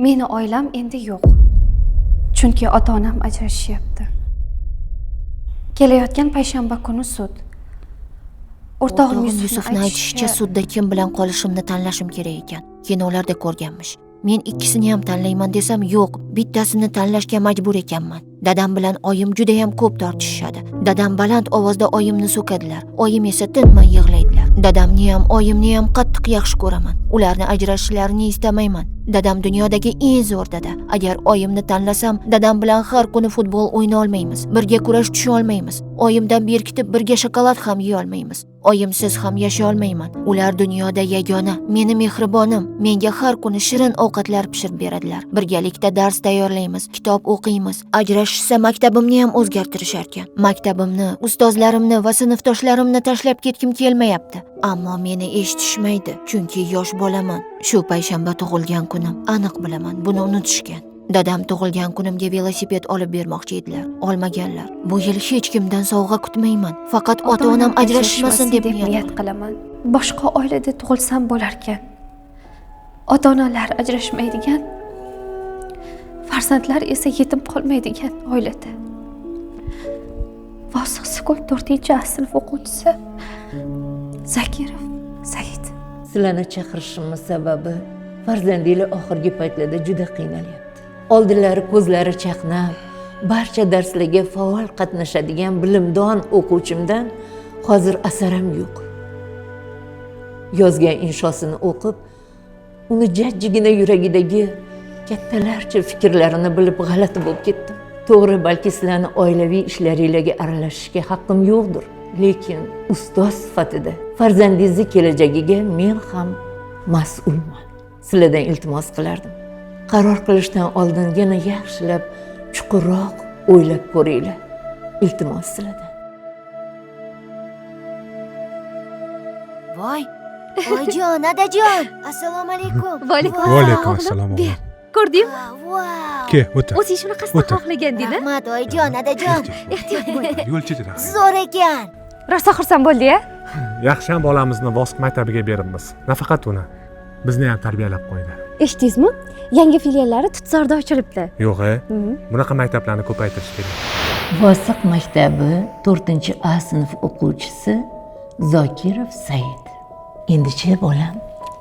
Meni oilam endi yo'q. Chunki ota-onam ajrashishyapti. Kelayotgan payshanba kuni sud. O'rtog'im Yusufni aytishicha sudda kim bilan qolishimni tanlashim kerak ekan. Kinolarda ko'rganmish. Men ikkisini ham tanlayman desam, yo'q, bittasini tanlashga majbur ekanman. Dadam bilan oyim juda ham ko'p tortishishadi. Dadam baland ovozda oyimni so'kadilar. Oyim esa tinmay yig'laydilar. Dadamni ham, oyimni ham qattiq yaxshi ko'raman. Ularni ajrashishlarini istamayman. Dadam dunyodagi eng zo'r dada. Agar oyimni tanlasam, dadam bilan har kuni futbol o'yna olmaymiz. Birga kurash tusha olmaymiz. Oyimdan berkitib birga shokolad ham yeya olmaymiz. Oyimsiz ham yashay olmayman. Ular dunyoda yagona, meni mehribonim. Menga har kuni shirin ovqatlar pishirib beradilar. Birgalikda dars tayyorlaymiz, kitob o'qiymiz. Ajrashishsa maktabimni ham o'zgartirishar ekan. Maktabimni, ustozlarimni va sinfdoshlarimni tashlab ketgim kelmayapti. Ammo meni eshitishmaydi, chunki yosh bolaman. Shu payshanba tug'ilgan kunim, aniq bilaman, buni unutishgan. Dadam tug'ilgan kunimga velosiped olib bermoqchi edilar, olmaganlar. Bu yil hech kimdan sovg'a kutmayman. Faqat ota-onam ajrashmasin deb niyat qilaman. Boshqa oilada tug'ilsam bo'larkan. Ota-onalar ajrashmaydigan, farzandlar esa yetim qolmaydigan oilada. Vosiq Sukul 4-A sinf o'quvchisi Zakirov Said. Sizlarni chaqirishimning sababi farzandinglar oxirgi paytlarda juda qiynalyapti. Oldinlari ko'zlari chaqnab, barcha darslarga faol qatnashadigan bilimdon o'quvchimdan hozir asaram yo'q. Yozgan inshosini o'qib, uni jajjigina yuragidagi kattalarcha fikrlarini bilib g'alati bo'lib ketdim. To'g'ri, balki sizlarni oilaviy ishlaringlarga aralashishga haqqim yo'qdir, lekin ustoz sifatida farzandingizni kelajagiga men ham mas'ulman. Sizlardan iltimos qilardim. Qaror qilishdan oldin yana yaxshilab, chuqurroq o'ylab ko'ringlar. Iltimos sizlardan. Voy, oyijon, adajon, assalomu alaykum. Va alaykum Va alaykum assalom o'g'lim. Ko'rdingmi? Vau. Ke, o'tir. O'zing shunaqasini O'tir. xohlaganding-a? Rahmat, oyijon, adajon. Ehtiyot bo'l. Yo'l chetida. Zo'r ekan. Rosa xursand bo'ldi-ya? Yaxshi ham bolamizni Vosiq maktabiga beribmiz. Nafaqat uni, bizni ham tarbiyalab qo'ydi. Eshitdingizmi? Yangi filiallari Tutzorda ochilibdi. Yo'q, bunaqa maktablarni ko'paytirish kerak. Vosiq maktabi 4-A sinf o'quvchisi Zokirov Said. Endichi bolam,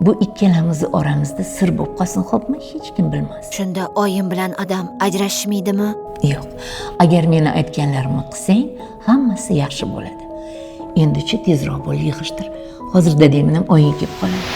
bu ikkalamizni oramizda sir bo'lib qolsin, xo'pmi? Hech kim bilmas. Shunda oyim bilan adam ajrashishmaydimi? Yo'q. Agar meni aytganlarimni qilsang, hammasi yaxshi bo'ladi. Endichi tezroq bo'l, yig'ishtir. Hozir dadang bilan oying kelib qoladi.